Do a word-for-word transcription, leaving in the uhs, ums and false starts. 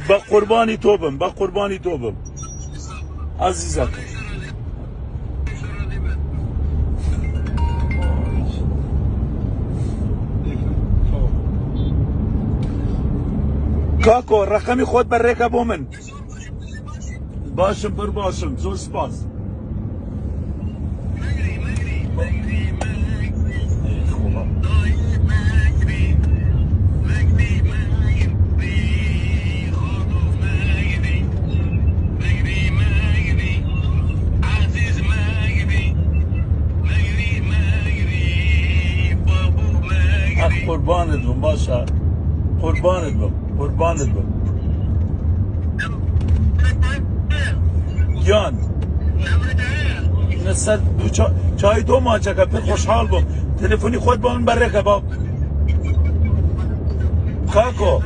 Be qurbanî to bim, be qurbanî to bim. Ezîzek. Kako, reqemî xwe berêke bo min. Baş im, pir baş im. Zor spas. Ah, qurbanit bim, başa. Qurbanit bim, qurbanit bim. Yan. Ne ser du ça-, çayê to maçeke, pir xweşhal bûm. Telefonî xwe bûn bereke bab. Kako.